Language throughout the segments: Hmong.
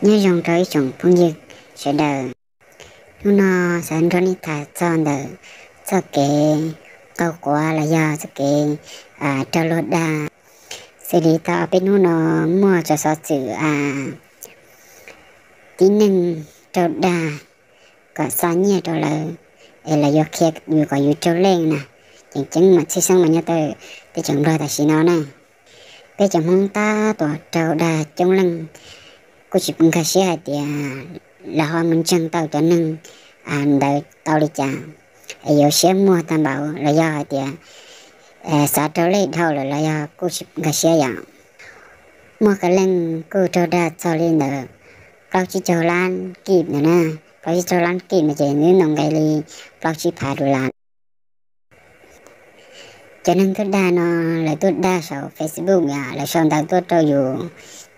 Nyob zoo rau ib tsoom phooj ywg sawv daws. Hnub no xav nrog nej tham txog ntawm txoj kev qaug quav los yog txoj kev raug luag dag. Xws li tau peb hnub no muaj cov xov xwm tib neeg raug dag kom xa nyiaj rau lawv, es lawv yuav qhia yus kom yus raug lej na. Tseem ceeb mas tshwj xeeb mas nyob teb chaws Nplog tam sim no na, peb cov Hmoob tab tom raug dag coob leej, kuj tsis nkag siab hais tias lawv ho mus ntseeg tau cov neeg ntawd tau li cas, es yuav siab muag tag npaum los yog hais tias xav raug lej dhau lawm los yog kuj tsis nkag siab yom. Muaj qee leej kuj raug dag txog li ntawm plaub tsib caug lab kij ntawd na, plaub tsib caug lab kij no ces nws ntoo nqe li plaub tsib phav dollar. Cov neeg tuaj dag no, lawv tuaj dag saum Facebook yom, lawv sau ntawv tuaj rau yus,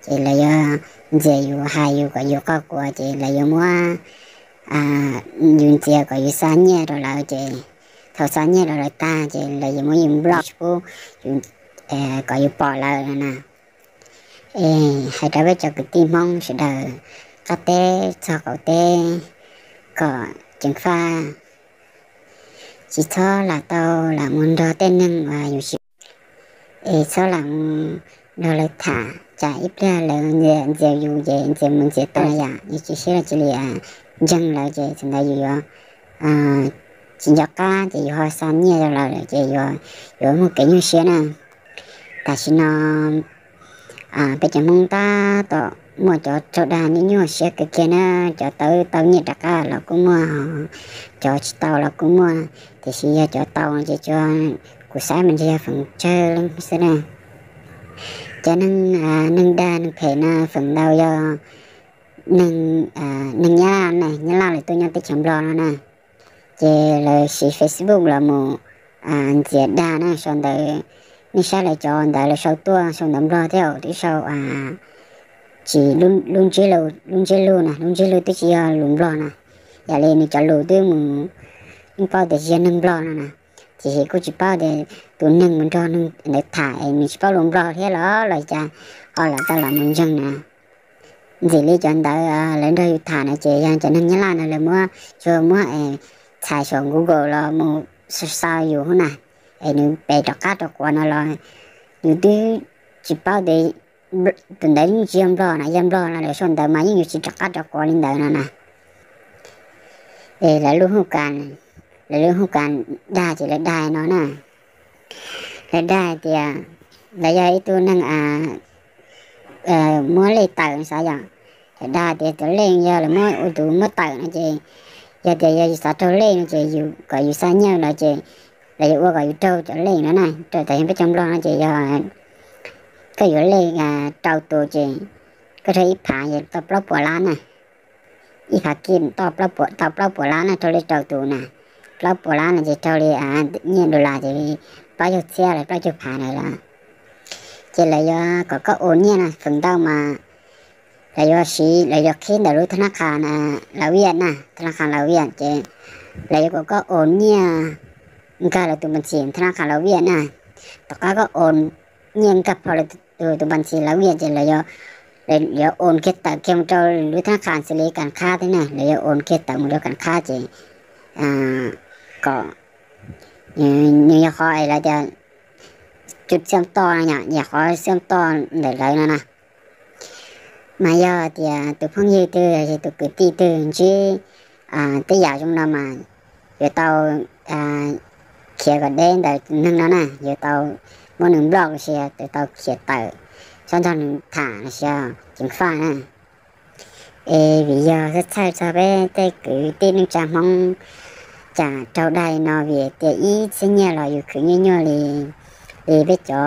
ces lawv yuav ntxias yus, hais yus kom yus qaug quav, ces lawv yuav muab yus ntxias kom yus xa nyiaj rau lawv, ces thaum xa nyiaj rau lawv tag ces lawv yuav muab yus block, tsis pub yus, kom yus pom lawv no na. Es hais rau peb cov kwv tij Hmoob sawv daws qab teb txog qaum teb kom ceev faj, tsis txhob lam tau lam mus nrog tej neeg uas yus tsis, es txhob lam mus nrog lawv tham, tsam ib pliag lawv ntxias yus ces ntxias mus ntxias tau yam yus tsis siab cia li ntseeg lawv ces thaum ntawd yus yuav tsis nco qab ces yus ho xa nyiaj rau lawv ces yuav muaj kev nyuaj siab na. Tam sim no peb cov Hmoob tab tom muaj cov raug dag nyuaj nyuaj siab kawg kiag na, cov tau tau nyiaj rov qab los kuj muaj, cov tsis tau los kuj muaj, tiam sis yog cov tau ces kuv saib mas ntshe yog feem tsawg leej xwb na. Cov neeg, neeg dag neeg phem no feem ntau yog neeg, neeg Nyab Laj na, Nyab Laj lawv tuaj nyob teb chaws Nplog no na, ces lawv siv Facebook los mus ntxias dag na, sau ntawv, nej saib lawv cov ntawv lawv sau tuaj sau ntawv Nplog thiab twb sau tsis, lub ntsiab lus na, lub ntsiab lus twb tsis yog lus Nplog na, yam li nws cov lus twb mus, yeej paub tias tsis yog neeg Nplog no na, tiam sis kuj tsis paub tias tus neeg mus nrog neeg ntawd tham es nws tsis paub lus Nplog thiab los los cas ho lawv tau los mus ntseeg na. Ntxim li cov ntawd lawv nrog yus tham no ces yog cov neeg Nyab Laj no lawv muab, tsuas muab txhais saum Google los mus xa yus na, es nws pes rov qab rov quav no los yus twb tsis paub tias tus ntawd yeej tsis yog Nplog na, yog Nplog no lawv sau ntawv mas yeej yuav tsis rov qab rov quav li ntawd no na. Es lawv lub, lawv lub hauj kam dag ces lawv dag no na, lawv dag hais tias lawv yog ib tug neeg muab lej tawm xav yom, lawv dag tias cov lej yog lawv muab ua tus muab tawm no ces, yog tias yog yus xav raug lej no ces yus kom yus xa nyiaj los ces lawv yuav ua kom yus raug cov lej no na, raug tam yog peb cov Nplog no ces yog koj yuav lej rau tus ces koj raug ib phav yog tau plaub puas lab na, ib phav kij tau plaub puas lab na, raug lej rau tus na, plaub puas lab no ces raug li nyiaj dollar ces li plaub caug txhiab los plaub caug phav na los, ces lawv yuav kom koj ua nyiaj na, feem ntau mas lawv yuav siv, lawv yuav qhib ntawm lub thab nab qha Lav Viaj na, thab nab qha Lav Viaj ces lawv yuav kom koj ua nyiaj nkag lawv tus npas ntxis thab nab qha Lav Viaj na, tom qab koj ua nyiaj nkag phau lawv tus npas ntxis Lav Viaj ces lawv yuav ua kiag tawm kiag mus rau lub thab nab qha xws li Kas Qhab thiab na, lawv yuav ua kiag tawm mus rau Kas Qhab ces kom nws yog qhov es lawv tias cub xiab toj no yom, yog qhov xiab toj ntawm lawv no na. Mas yog tias tus phooj ywg twg los sis tus kwv tij twg ntsib tej yam zoo no mas yuav tau khiav kom deb ntawm neeg no na, yuav tau muab nws block los sis yuav tau khiav tawm, txhob nrog nws tham los sis ceev faj na. Es vim yog txhawj txhawj txog peb tej kwv tij neej tsa Hmoob, cas raug dag li no vim tias ib txhiab nyiaj los yus khwv nyuaj nyuaj li, li peb cov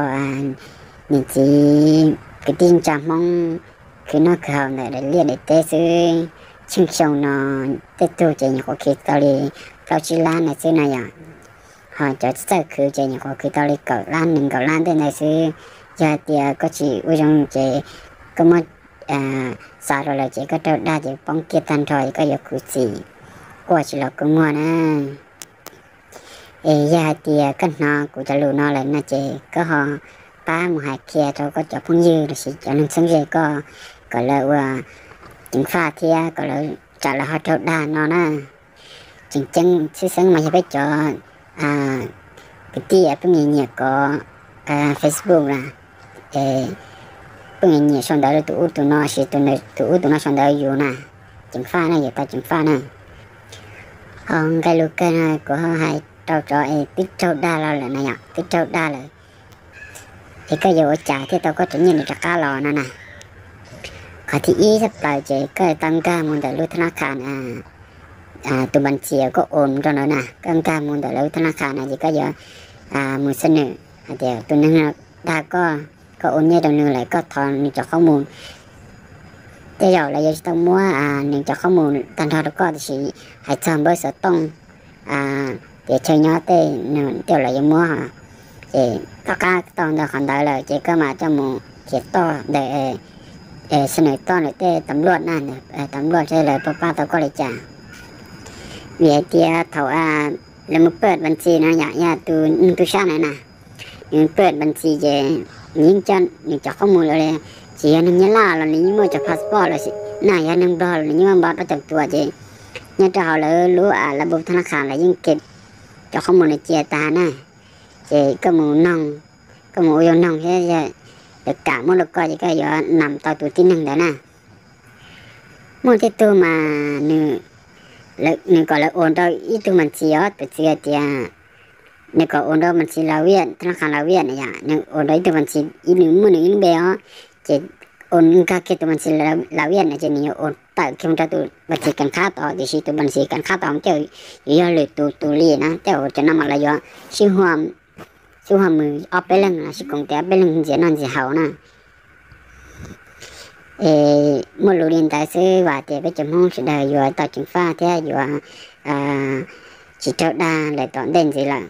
niam txiv kwv tij neej tsa Hmoob khwv noj khwv haus ntawm daim liaj daim teb xwb. Tsheej xyoo no tej tug ces nyuam qhuav khwv tau li plaub tsib lab ntawd xwb no yom, ho cov txawj khwv ces nyuam qhuav khwv tau li kaum lab nees nkaum lab ntej ntawd xwb. Yog hais tias koj tsis ua zoo ces koj muab xa rau lawv ces koj raug dag ces poob kiag tag nrho es koj yuav khuv xim quaj tsis los kua muag na. Es yog hais tias koj hnov kuv cov lus no lawm no ces koj ho pab mus hais qhia rau koj cov phooj ywg los sis cov neeg txheeb ze koj kom lawv ua ceev faj thiab kom lawv tsam lawv ho raug dag no na. Tseem ceeb tshwj xeeb mas yog peb cov kwv tij pheej nyiam nyiam kov Facebook na, pheej nyiam nyiam sau ntawv rau tus ub tus no, sis tus ub tus no sau ntawv yus na. Ceev faj na, yuav tau ceev faj na. Ho nqe lus kawg no kuv ho hais rau cov es twb raug dag los lawm na yom, twb raug dag lawm es koj yuav ua cas thiaj tau koj cov nyiaj ntawd rov qab los no na. Qhov thib ib tshaj plaws ces koj tau nkag mus ntawm lub thab nab qha, tus npas ntxis koj ua rau ntawd na, koj nkag mus ntawm lub thab nab qha na ces koj yuav mus xab nws hais tias tus neeg dag koj, koj ua nyiaj rau nws lawm koj thov nws cov qhob mus. Tej zaum lawv yuav tsis tau muab nws cov qhob mus tag nrho rau koj, tiam sis hais txog npawb xov tooj tias chaw nyob tej, tej zaum lawv yuav muab. Ces koj qab tau ntawm qhov ntawd lawm ces koj mam coj mus khiav toj ntawm, xab nws toj ntawm tej tas npluaj na, tas npluaj seb lawv puas pab tau koj li cas. Vim hais tias thaum lawv mus pawj npas ntxis no yom, yog tus neeg tub sab na na, nws pawj npas ntxis ces nws yeej coj nws cov qhob mus los li, tsis yog neeg Nyab Laj los nws yeej muaj cov passport los na, yog neeg Nplog los nws yeej muaj npab pab tau tua ces nyob rau hauv lawv lub lab npab thab nab qha lawv yeej keb cov qhob mus no cia tag na. Ces koj mus noog, koj mus ua yog noog thiab lawv kam muab rau koj ces koj yuav nam tau tus tib neeg ntawd na. Muaj tej tug mas nws kom lawv ua rau ib tug npas ntxis os, piv txwv hais tias nws kom ua rau npas ntxis Lav Viaj, thab nab qha Lav Viaj na yom, nws ua rau ib tug npas ntxis, nws muaj nws ib lub npe os, ces ua nkag kiag tus npas ntxis Lav Viaj na ces nws yuav ua tawm kiag mus rau tus npas ntxis Kav Qhab tod, tiam sis tus npas ntxis Kav Qhab tod mas tej zaum yuav yog lwm tus tus li na, tej zaum cov no mas lawv yuav sib, sib hu mus ob peb leeg los sis koom tes ob peb leeg ntxias noj ntxias haus na. Es muaj lus li ntawd xwb, vam tias peb cov Hmoob sawv daws yuav tau ceev faj thiab yuav tsis raug dag lawm tom ntej ntxiv lawm.